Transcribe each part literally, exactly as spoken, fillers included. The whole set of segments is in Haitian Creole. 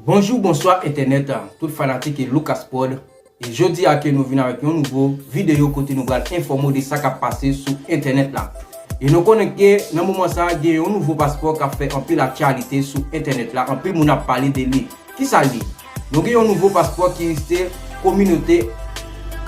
Bonjou, bonswa entènèt, tout fanatik e Lucas Prod. E jodi a ke nou vin avèk yon nouvo videyo kote nou pral enfòme w de sa k ap pase sou entènèt la. E nou konnen ke nan moman sa a, gen yon nouvo paspò k ap fè anpil aktyalite sou entènèt la, anpil moun ap pale de li. Kisa l ye? Nou gen yon nouvo paspò ki se kominote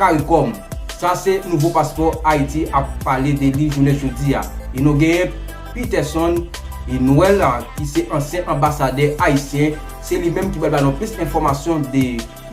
CARICOM. Sa se nouvo paspò Ayiti ap pale de li jounen jodi a. E nou genyen Peterson e Noël, ki se ansyen anbasadè ayisyen, se li menm ki pral ba nou plis enfòmasyon de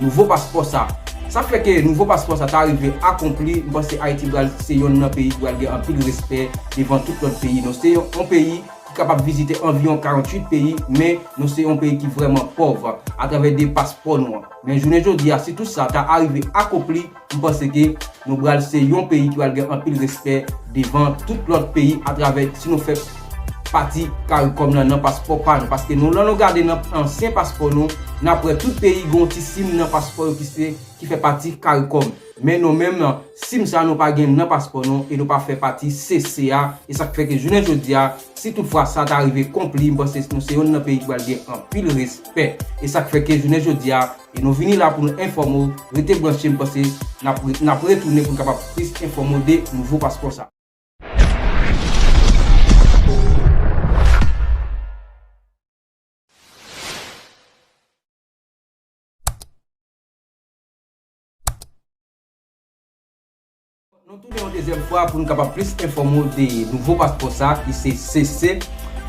nouvo paspò sa. Sa fè ke nouvo paspò sa ta rive akonpli, m panse Ayiti pral se yonn nan peyi ki pral gen anpil respè devan tout lòt peyi. Nou se yon, yon peyi ki kapab vizite anviwon karanntuit peyi, men nou se yon peyi ki vrèman pòv atravè de paspò nou an. Men jounen jodi a, si tout sa ta arive akonpli, m panse ke nou pral se yon peyi ki pral gen anpil respè devan tout lòt peyi atravè si nou fè pati CARICOM nan, nan paspò pa nou. Paske nou, lè nou gade nan ansyen paspò nou, n ap wè tout peyi gen yon ti sim nan paspò yo ki se, ki fè pati CARICOM. Men nou menm, sim sa nou pa gen nan paspò nou e nou pa fè pati C C a. E sa k fè ke jounen jodi a, si tout fwa sa ta rive konpli, m panse nou se yonn nan peyi ki pral gen anpil respè. E sa k fè ke jounen jodi a, e nou vini la pou nou enfòme w, rete branche, m panse n ap, n ap retounen pou n kapab plis enfòme w de nouvo paspò sa. Nou tounen yon dezyèm fwa pou nou kapab plis enfòme w de nouvo paspò sa, ki se C C.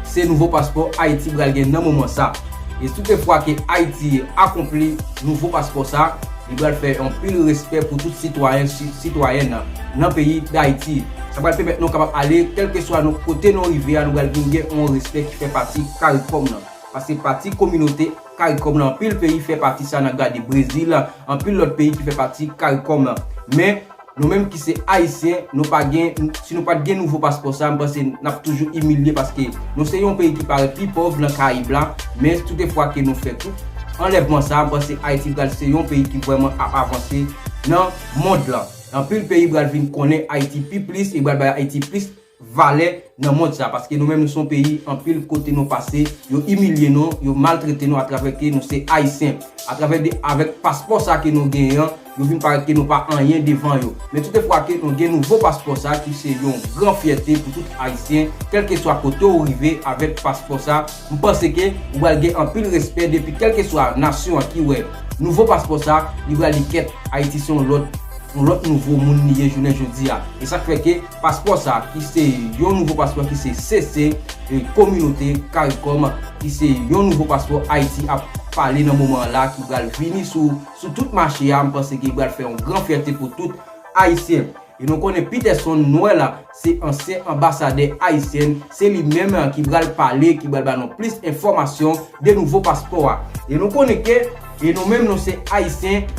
Se nouvo paspò Ayiti pral gen nan moman sa. E si toutefwa ke Ayiti akonpli nouvo paspò sa, li pral fè anpil respè pou tout sitwayen, si-, sitwayèn nan, nan peyi Dayiti. Sa pral pèmèt nou kapab ale, kèlkeswa nou, kote nou rive a, nou pral vin gen yon respè ki fè pati CARICOM nan. Paske pati kominote CARICOM nan, anpil peyi fè pati sa, n ap gade Brezil, anpil lòt peyi ki fè pati CARICOM nan. Men, nou menm ki se Ayisyen, nou pa gen, si nou pa t gen nouvo paspò sa, m panse n ap toujou imilye paske nou se yon peyi ki parèt pi pòv nan Karayib la, men toutefwa ke nou fè tout anlèvman sa, m panse Ayiti pral se yon peyi ki vrèman ap avanse nan mond lan. Anpil peyi pral vin konnen Ayiti pi plis e pral bay Ayiti plis valè nan mond sa, paske nou menm nou se yon peyi, anpil kote nou pase, yo imilye nou, yo maltrete nou atravè ke nou se Ayisyen. Atravè de, avèk paspò sa ke nou genyen an, yo vin parèt ke nou pa anyen devan yo. Men toutefwa ke nou gen nouvo paspò sa ki se yon gran fyète pou tout Ayisyen, kèlkeswa kote w rive avèk paspò sa, m panse ke ou pral gen anpil respè depi kèlkeswa nasyon an ki wè nouvo paspò sa, li pral di kèt, Ayiti se yon lòt yon lòt nouvo moun li ye jounen jodi a. E sa k fè ke paspò sa, ki se yon nouvo paspò ki se C C, e kominote CARICOM, ki se yon nouvo paspò Ayiti ap pale nan moman an la, ki pral vini sou, sou tout mache a, m panse ke pral fè yon gran fyète pou tout Ayisyen. E nou konnen Peterson Noël se ansyen anbasadè ayisyen, se li menm ki pral pale, ki pral ba nou plis enfòmasyon de nouvo paspò a. E nou konnen ke, e nou menm nou se Ayisyen,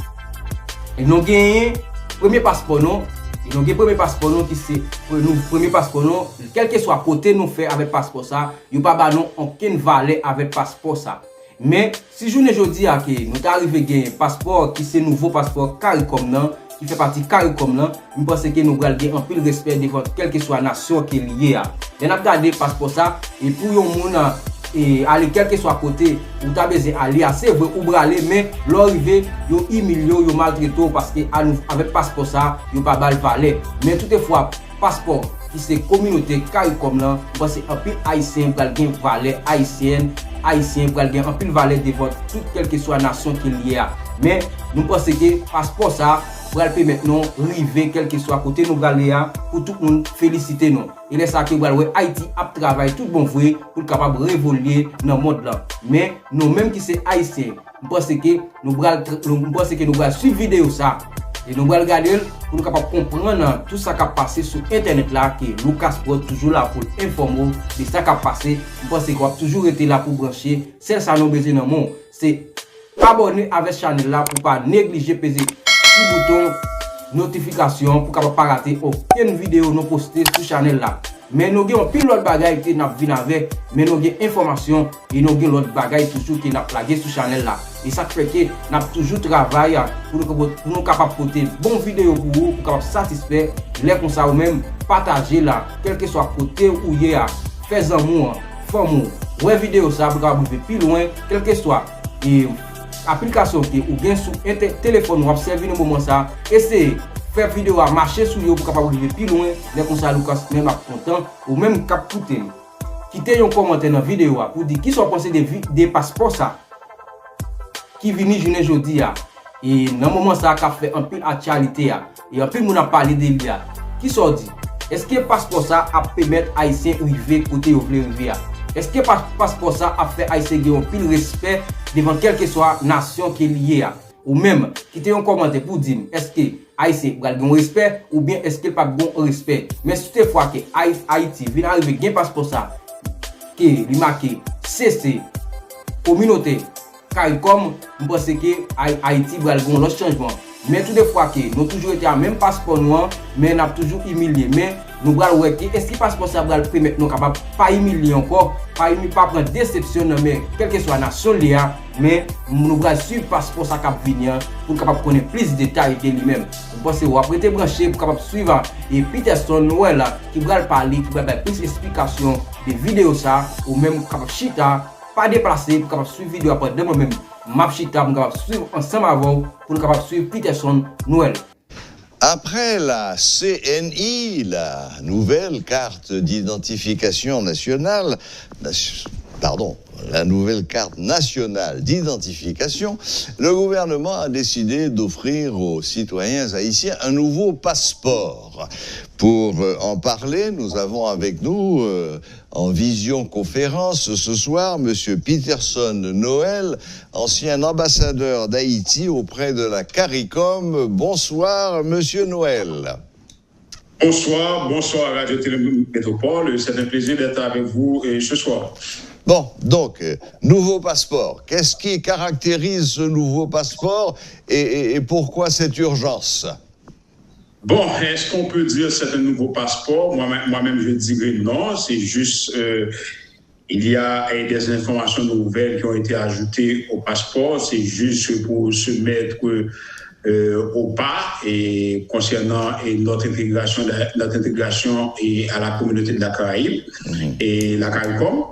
e nou genyen premye paspò nou, e nou gen premye paspò nou ki se, pre-, nou, premye paspò nou, kèlkeswa kote nou fè avèk paspò sa, yo pa ba nou okenn valè avèk paspò sa. Men, si jounen jodi a ke nou ta rive gen paspò ki se nouvo paspò CARICOM nan, ki fè pati CARICOM nan, m panse ke nou pral gen anpil respè devan kèlkeswa nasyon ke li ye a. Lè n ap gade paspò sa, e pou yon moun, e, ale kèlkeswa kote ou ta bezwen ale a, se vre ou prale, men lè w rive, yo imilye w, yo maltrete w, paske a nou, avèk paspò sa, yo pa ba l valè. Men toutefwa, paspò ki se kominote CARICOM lan, m panse anpil Ayisyen pral gen valè ayisyen, Ayisyen pral gen anpil valè devan tout kèlkeswa nasyon ke li ye a. Men, nou panse ke paspò sa pral pèmèt nou rive kèlkeswa kote nou prale a, pou tout moun felisite nou. E lè sa ke pral wè Ayiti ap travay tout bon vre pou l kapab revolye nan mond lan. Men, nou menm ki se Ayisyen, m panse ke nou pral tr-, nou, m panse ke nou pral swiv videyo sa. E nou pral gade l pou nou kapab konprann tout sa k ap pase sou entènèt la, ke Lucas Prod toujou la pou l enfòme w de sa k ap pase. M panse ke w ap toujou rete la pou branche. Sèl sa nou bezwen nan men w, se abòne avèk chanèl la pou pa neglije peze ti bouton notifikasyon pou kapab pa rate okenn videyo nou poste sou chanèl la. Men nou gen yon pil lòt bagay ke n ap vin avèk, men nou gen enfòmasyon e nou gen lòt bagay toujou ke n ap lage sou chanèl la. E sa k fè ke n ap toujou travay pou nou, pou nou kapab pote bon videyo pou ou, pou kapab satisfè. Lè konsa ou menm, pataje la, kèlkeswa kote ou ye a, fè zanmi w, fanmi w wè videyo sa pou kapab rive pi lwen, kèlkeswa e, aplikasyon ke ou gen sou ente- telefòn w ap sèvi nan moman sa, eseye fè videyo a mache sou yo pou kapab rive pi lwen, lè konsa Lucas menm ap kontan, ou menm k ap koute l. Kite yon kòmantè nan videyo a pou di kisa w panse de vi- de paspò sa ki vini jounen jodi a, e nan moman sa a k ap fè anpil aktyalite a, e anpil moun ap pale de li a. Kisa w di? Èske paspò sa ap pèmèt Ayisyen rive kote yo vle rive a? Èske pa- paspò sa ap fè Ayisyen gen yon pil respè devan kèlkeswa nasyon ke li ye a? Ou menm, kite yon kòmantè pou di m, èske Ayisyen pral gen yon respè oubyen èske l p ap gen yon respè? Men si toutefwa ke Ay- Ayiti vin arive gen paspò sa, ke li make C C, kominote, CARICOM, m panse ke Ay- Ayiti pral gen yon lòt chanjman. Men toutefwa ke nou toujou rete a menm paspò nou an, men n ap toujou imilye. Men nou pral wè ke èske paspò sa pral pèmèt nou kapab pa imilye ankò, pa imi- pa pran desepsyon nan men kèlkeswa nasyon l ye a, men nou pral swiv paspò sa k ap vini an pou n kapab konnen plis detay de li menm. M panse w ap rete branche pou kapab swiv a, e Peterson Noël ki pral pale, ki pral bay plis esplikasyon de videyo sa, ou menm kapab chita, pa deplase pou kapab swiv videyo a pandan mwen menm m ap chita, pou m kapab swiv ansanm avè w, pou nou kapab swiv Peterson Noël. Après la C N I, la nouvelle carte d'identification nationale, nation- pardon, la nouvelle carte nationale d'identification, le gouvernement a décidé d'offrir aux citoyens haïtiens un nouveau passeport. Pour euh, en parler, nous avons avec nous euh, en visioconférence ce soir M. Peterson Noël, ancien ambassadeur d'Haïti auprès de la CARICOM. Bonsoir, M. Noël. Bonsoir, bonsoir Radio Télé Métropole. C'est un plaisir d'être avec vous euh, ce soir. Bon, donc, euh, nouveau passeport. Qu'est-ce qui caractérise ce nouveau passeport et, et- et pourquoi cette urgence? Bon, est-ce qu'on peut dire c'est un nouveau passeport? Moi-même, moi-même, je dirais non. C'est juste, euh, il y a euh, des informations nouvelles qui ont été ajoutées au passeport. C'est juste pour se mettre euh, au pas et concernant et notre intégration, notre intégration et à la communauté de la Caraïbe et la CARICOM.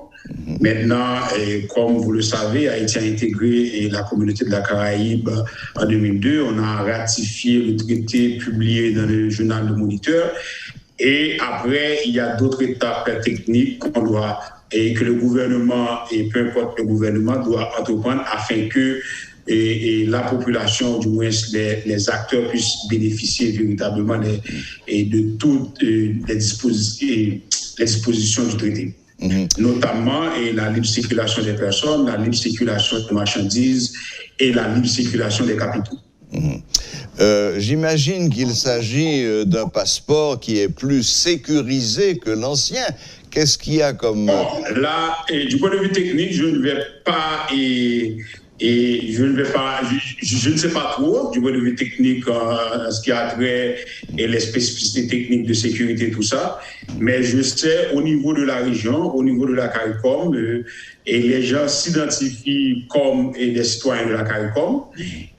Maintenant, euh, comme vous le savez, Haïti a intégré euh, la communauté de la Caraïbe en deux mille deux. On a ratifié le traité publié dans le journal Le Moniteur. Et après, il y a d'autres étapes techniques qu'on doit et que le gouvernement, et peu importe le gouvernement, doit entreprendre afin que et, et la population, du moins les, les acteurs puissent bénéficier véritablement des, et de toutes euh, les, disposi- et les dispositions du traité. Notamment et la libre circulation des personnes, la libre circulation des marchandises et la libre circulation des capitaux. Euh, J'imagine qu'il s'agit euh, d'un passeport qui est plus sécurisé que l'ancien. Qu'est-ce qu'il y a comme... Bon, là, et du point de vue technique, je ne vais pas et, et je ne vais pas, je, je ne sais pas trop du point de vue technique euh, en ce qui a trait et les spécificités techniques de sécurité, tout ça. Mais je sais au niveau de la région, au niveau de la CARICOM, euh, et les gens s'identifient comme et des citoyens de la CARICOM.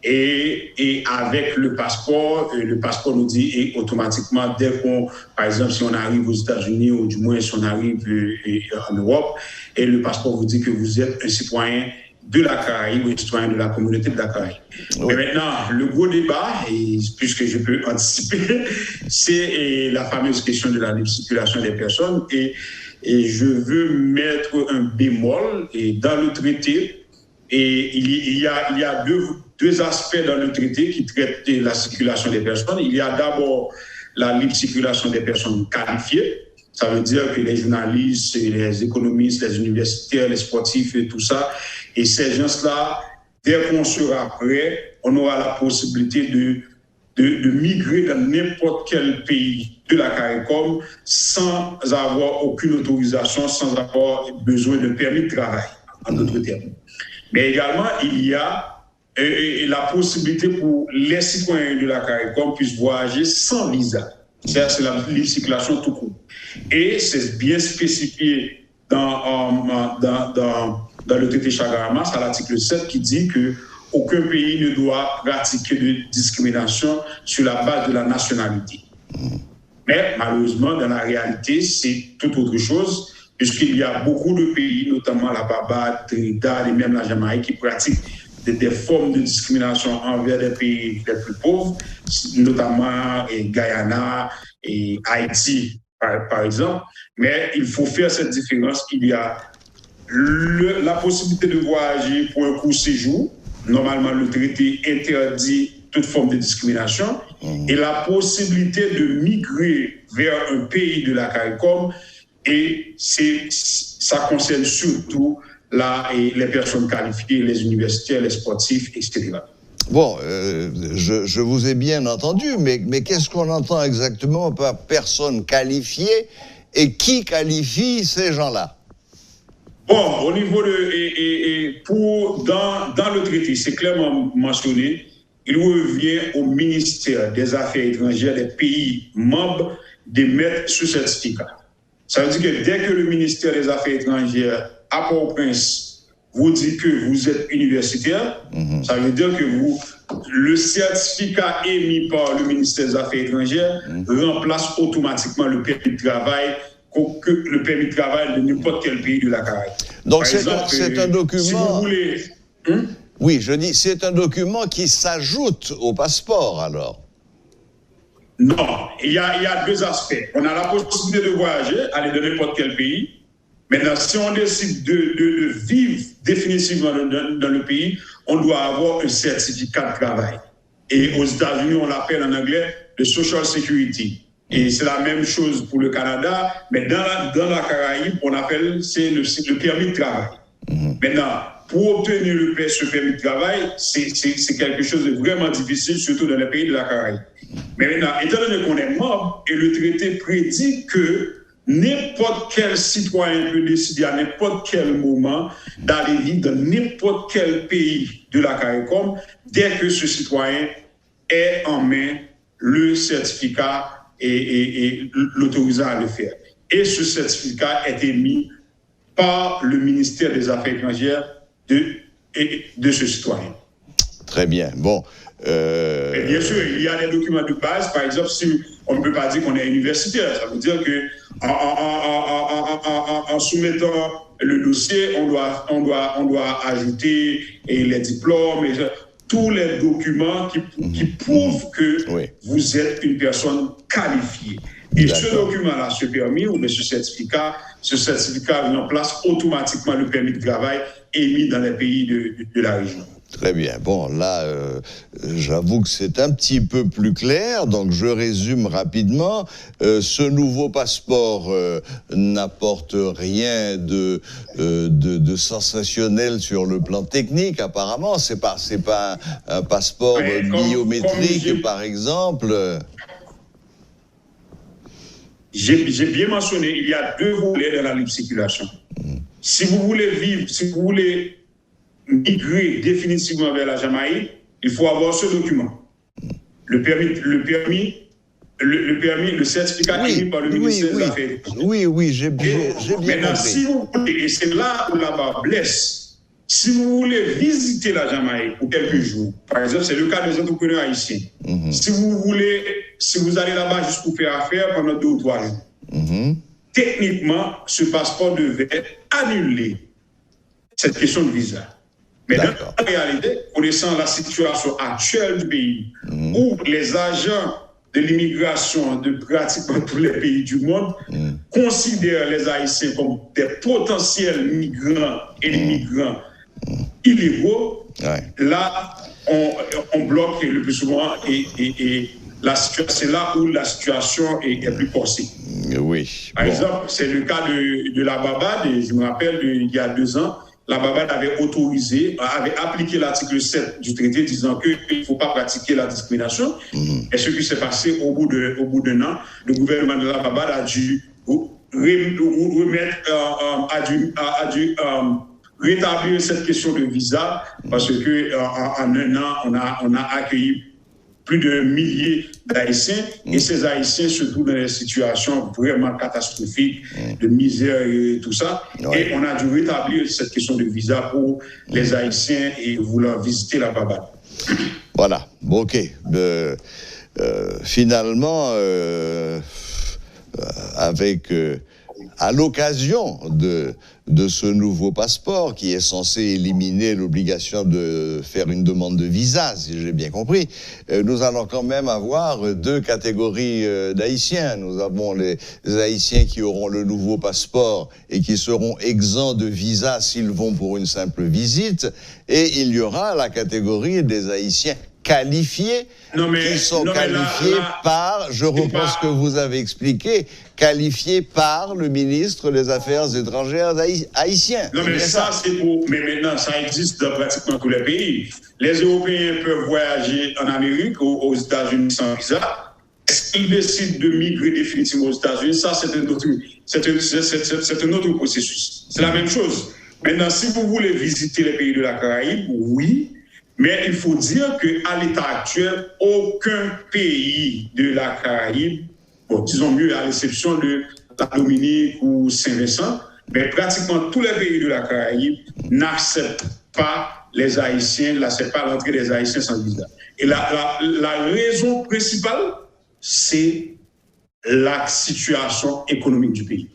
Et, et avec le passeport, euh, le passeport nous dit et automatiquement, dès qu'on, par exemple, si on arrive aux États-Unis ou du moins si on arrive euh, euh, en Europe, et le passeport vous dit que vous êtes un citoyen de la Caraïbe ou un citoyen de la communauté de la Caraïbe. Mais maintenant, le gros débat, et puisque je peux anticiper, c'est euh, la fameuse question de la libre circulation des personnes. Et, et je veux mettre un bémol et dans le traité, et il y, il y a, il y a deux, deux aspects dans le traité qui traitent de la circulation des personnes. Il y a d'abord la libre circulation des personnes qualifiées. Ça veut dire que les journalistes, les économistes, les universitaires, les sportifs et tout ça, et ces gens-là, dès qu'on sera prêt, on aura la possibilité de, de, de migrer dans n'importe quel pays de la CARICOM sans avoir aucune autorisation, sans avoir besoin d'un permis de travail, en d'autres termes. Mais également, il y a et, et la possibilité pour les citoyens de la CARICOM puissent voyager sans visa. C'est la libre circulation tout court. Et c'est bien spécifié dans, euh, dans, dans, dans le traité Chagarama, à l'article sept, qui dit que aucun pays ne doit pratiquer de discrimination sur la base de la nationalité. Mais malheureusement, dans la réalité, c'est tout autre chose, puisqu'il y a beaucoup de pays, notamment la Barbade, Trinidad et même la Jamaïque, qui pratiquent des, des formes de discrimination envers des pays les plus pauvres, notamment eh, Guyana et Haïti, par, par exemple. Mais il faut faire cette différence. Il y a le, la possibilité de voyager pour un court séjour. Normalement, le traité interdit toute forme de discrimination. Et la possibilité de migrer vers un pays de la CARICOM, et c'est, ça concerne surtout la, et les personnes qualifiées, les universitaires, les sportifs, et cetera. Bon, euh, je, je vous ai bien entendu, mais, mais qu'est-ce qu'on entend exactement par personne qualifiée et qui qualifie ces gens-là ? Bon, au niveau de, et, et, et pour, dans, dans le traité, c'est clairement mentionné, il revient au ministère des Affaires étrangères des pays membres d'émettre ce certificat. Ça veut dire que dès que le ministère des Affaires étrangères à Port-au-Prince vous dit que vous êtes universitaire, ça veut dire que vous, le certificat émis par le ministère des Affaires étrangères remplace automatiquement le permis de travail, que, que le permis de travail de n'importe quel pays de la Caraïbe. Donc Par c'est un, exemple, c'est un euh, si vous document. Voulez, hmm? Oui, je dis, c'est un document qui s'ajoute au passeport alors. Non, il y a, il y a deux aspects. On a la possibilité de voyager, aller dans n'importe quel pays. Maintenant, si on décide de, de, de vivre définitivement dans, dans- dans le pays, on doit avoir un certificat de travail. Et aux États-Unis, on l'appelle en anglais le Social Security. Et c'est la même chose pour le Canada, mais dans la, dans la Caraïbe, on appelle c'est le, c'est le permis de travail. Maintenant, pour obtenir le, per- ce permis de travail, c'est c'est- c'est quelque chose de vraiment difficile, surtout dans les pays de la Caraïbe. Mais maintenant, étant donné qu'on est membre, et le traité prédit que n'importe quel citoyen peut décider à n'importe quel moment d'aller vivre dans n'importe quel pays de la CARICOM, dès que ce citoyen ait en main le certificat et, et- et l'autorisant à le faire. Et ce certificat est émis par le ministère des Affaires étrangères de, et de ce citoyen. Très bien. Bon. Euh, Et bien sûr, il y a des documents de base. Par exemple, si on ne peut pas dire qu'on est universitaire, ça veut dire que en, en- en- en- en- en- en- en soumettant le dossier, on doit, on doit, on doit ajouter et les diplômes, et tous les documents qui, qui prouvent que Oui. Vous êtes une personne qualifiée. Et ce D'accord. Document-là, ce permis ou bien ce certificat, ce certificat remplace automatiquement le permis de travail émis dans les pays de, de- de la région. Très bien. Bon, là, euh, j'avoue que c'est un petit peu plus clair, donc je résume rapidement. Euh, ce nouveau passeport euh, n'apporte rien de, euh, de, de sensationnel sur le plan technique, apparemment. C'est pas, c'est pas un, un passeport Ouais, euh, comme- biométrique, comme je- par exemple. J'ai j'ai bien mentionné, il y a deux volets dans la libre circulation. Si vous voulez vivre, si vous voulez migrer définitivement vers la Jamaïque, il faut avoir ce document. Le permis, le permis, le, le permis, le certificat Oui, émis par le oui, ministère oui. des Affaires étrangères. Oui, oui, j'ai j'ai- j'ai bien Maintenant, compris. Si vous voulez, et c'est là où la barre blesse, si vous voulez visiter la Jamaïque pour quelques jours, par exemple, c'est le cas des entrepreneurs haïtiens. Si vous voulez, si vous allez là-bas juste pour faire affaire pendant deux ou trois jours, techniquement, ce passeport devait annuler cette question de visa. Mais dans la réalité, connaissant la situation actuelle du pays, où les agents de l'immigration de pratiquement tous les pays du monde considèrent les Haïtiens comme des potentiels migrants et immigrants illégaux, là, on, on bloque le plus souvent et, et- et la situa- c'est là où la situation est, est plus corsée. Oui. Par Bon. exemple, c'est le cas de, de la Barbade. Et je me rappelle, de- il y a deux ans, la Barbade avait autorisé, avait appliqué l'article sept du traité disant qu'il ne faut pas pratiquer la discrimination. Et ce qui s'est passé au bout de, au bout d'un an, le gouvernement de la Barbade a dû re- re- remettre, euh, euh, a dû, a- a dû, euh, rétablir cette question de visa parce que euh, en, en un an, on a, on a accueilli plus d'un millier d'Haïtiens et ces Haïtiens se trouvent dans des situations vraiment catastrophiques, de misère et tout ça. Ouais. Et on a dû rétablir cette question de visa pour les Haïtiens et voulant visiter la Barbade. Voilà. Bon, ok. Euh, euh, finalement, euh, euh, avec euh, à l'occasion de, de ce nouveau passeport qui est censé éliminer l'obligation de faire une demande de visa, si j'ai bien compris, euh, nous allons quand même avoir deux catégories, euh, d'Haïtiens. Nous avons les Haïtiens qui auront le nouveau passeport et qui seront exempts de visa s'ils vont pour une simple visite. Et il y aura la catégorie des Haïtiens qualifiés, qui sont qualifiés par, je reprends ce que vous avez expliqué, qualifiés par le ministre des Affaires étrangères haï- haïtien. Non, mais ça, c'est pour. Mais maintenant, ça existe dans pratiquement tous les pays. Les Européens peuvent voyager en Amérique ou aux États-Unis sans visa. Est-ce qu'ils décident de migrer définitivement aux États-Unis? Ça, c'est un autre, c'est un, c'est, c'est, c'est, c'est un autre processus. C'est la même chose. Maintenant, si vous voulez visiter les pays de la Caraïbe, oui, mais il faut dire qu'à l'état actuel, aucun pays de la Caraïbe, bon, disons mieux, à l'exception de la Dominique ou Saint-Vincent, mais pratiquement tous les pays de la Caraïbe n'acceptent pas les Haïtiens, n'acceptent pas l'entrée des Haïtiens sans visa. Et la, la, la raison principale, c'est la situation économique du pays.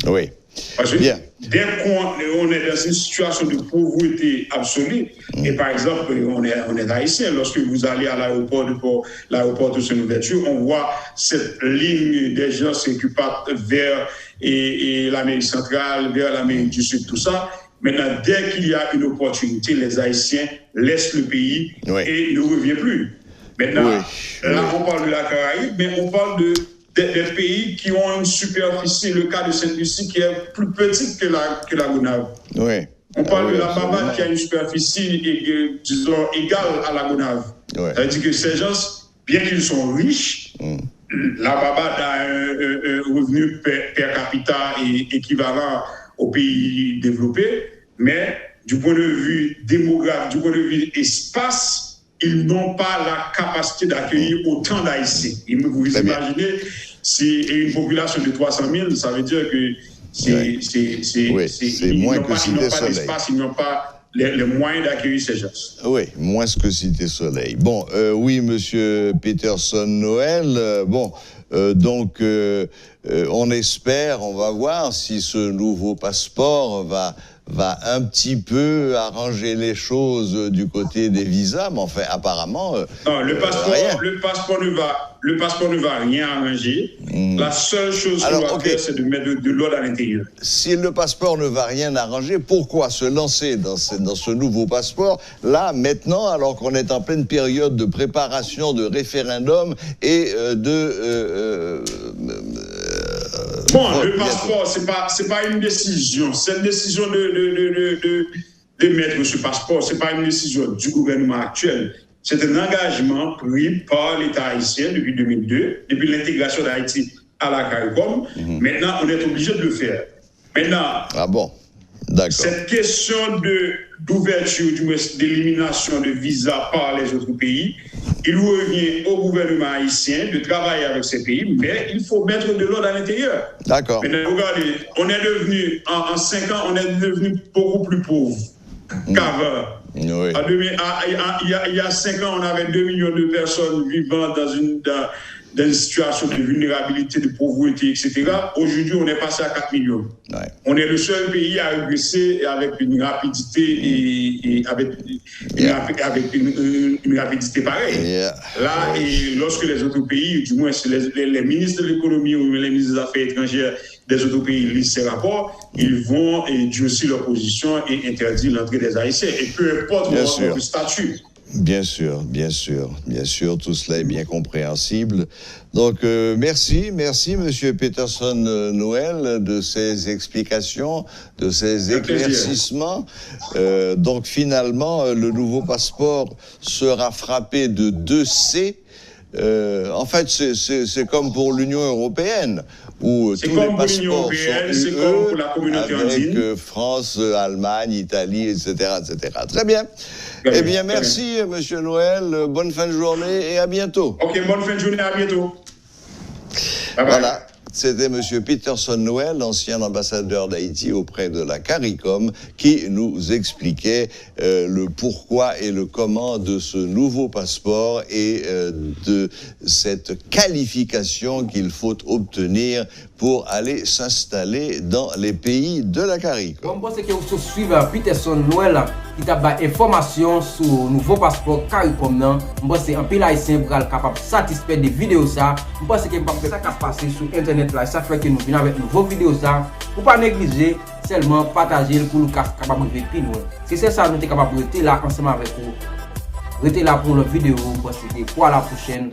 Oui. Parce que dès qu'on on est dans une situation de pauvreté absolue, et par exemple, on est, on est haïtien, lorsque vous allez à l'aéroport de Port, l'aéroport de Saint-Louverture, on voit cette ligne des gens qui partent vers et, et l'Amérique centrale, vers l'Amérique du Sud, tout ça. Maintenant, dès qu'il y a une opportunité, les Haïtiens laissent le pays et ne reviennent plus. Maintenant, là, on parle de la Caraïbe, mais on parle de, de- des pays qui ont une superficie, le cas de Sainte-Lucie, qui est plus petite que la, que la Gonâve. On parle de la Barbade qui a une superficie, euh, disons, égale à la Gonâve. Ça veut dire que ces gens, bien qu'ils sont riches, la Barbade a un, un- un revenu per, per capita é- équivalent aux pays développés, mais du point de vue démographique, du point de vue espace, ils n'ont pas la capacité d'accueillir autant d'Haïtiens. Et vous vous imaginez, c'est une population de trois cent mille, ça veut dire que c'est, c'est, c'est, Oui, c'est- c'est ils moins n'ont que pas, ils n'ont Cité pas Soleil. d'espace, ils n'ont pas les, les moyens d'accueillir ces gens. Oui, moins que Cité Soleil. Bon, euh, oui, monsieur Peterson Noël, euh, bon, euh, donc, euh, euh, on espère, on va voir si ce nouveau passeport va, va un petit peu arranger les choses du côté des visas, mais enfin, apparemment, euh, Non, le euh, passeport, rien. Le passeport ne va, le passeport ne va rien arranger. La seule chose qu'on Alors, doit ok. Faire, c'est de mettre de, de l'ordre à l'intérieur. Si le passeport ne va rien arranger, pourquoi se lancer dans ce, dans ce nouveau passeport, là, maintenant, alors qu'on est en pleine période de préparation de référendum et euh, de... euh, euh, euh, Bon, vote le bientôt? Passeport, c'est pas, c'est pas une décision. Cette décision de, de, de, de, de, de mettre ce passeport, c'est pas une décision du gouvernement actuel. C'est un engagement pris par l'État haïtien depuis deux mille deux, depuis l'intégration d'Haïti à la CARICOM. Maintenant, on est obligé de le faire. Maintenant, Ah bon? D'accord. Cette question de d'ouverture, du moins d'élimination de visa par les autres pays, il revient au gouvernement haïtien de travailler avec ces pays, mais il faut mettre de l'ordre à l'intérieur. D'accord. Maintenant, regardez, on est devenu, en, en cinq ans, on est devenu beaucoup plus pauvre qu'avant. Oui. En deux mille, à- à- il y a, il y a cinq ans, on avait deux millions de personnes vivant dans une, dans, dans une situation de vulnérabilité, de pauvreté, et cetera. Aujourd'hui, on est passé à quatre millions. Ouais. On est le seul pays à régresser avec une rapidité et, et avec, une, Yeah. rapi- avec une, une- une rapidité pareille. Yeah. Là, et lorsque les autres pays, du moins les, les- les ministres de l'économie ou les ministres des Affaires étrangères des autres pays lisent ces rapports, ils vont et durcir leur position et interdire l'entrée des Haïtiens. Et peu importe Bien leur, sûr. Leur statut. Bien sûr, bien sûr, bien sûr, tout cela est bien compréhensible. Donc, euh, merci, merci, Monsieur Peterson euh, Noël, de ces explications, de ces Un plaisir. Éclaircissements. Euh, donc, finalement, euh, le nouveau passeport sera frappé de deux C. Euh, en fait, c'est- c'est c'est comme pour l'Union européenne, où euh, C'est tous les comme pour l'Union passeports européenne, sont c'est U E comme pour la communauté avec andine. Euh, France, euh, Allemagne, Italie, et cetera, et cetera. Très bien. Très Eh bien, bien, très merci, Monsieur Noël. Euh, Bonne fin de journée et à bientôt. Ok, bonne fin de journée, à bientôt. Bye bye. Voilà. C'était Monsieur Peterson Noël, ancien ambassadeur d'Haïti auprès de la CARICOM, qui nous expliquait euh, le pourquoi et le comment de ce nouveau passeport et euh, de cette qualification qu'il faut obtenir pour aller s'installer dans les pays de la Caraïbe. Bon, m panse ke ou sot swiv Peterson Noël ki t ap bay enfòmasyon sou nouvo paspò Caricom nan. M panse anpil Ayisyen pral kapab satispè de videyo sa. M panse ke m p ap fè sa k ap pase sou entènèt la. Sa fè ke nou vin avèk nouvo videyo sa. Ou pa neglije, sèlman pataje l pou Lucas kapab rive pi lwen. Se sèl sa nou te kapab rete la ansanm avèk ou. Rete la pou yon lòt videyo. M panse ke pou a la pwochèn.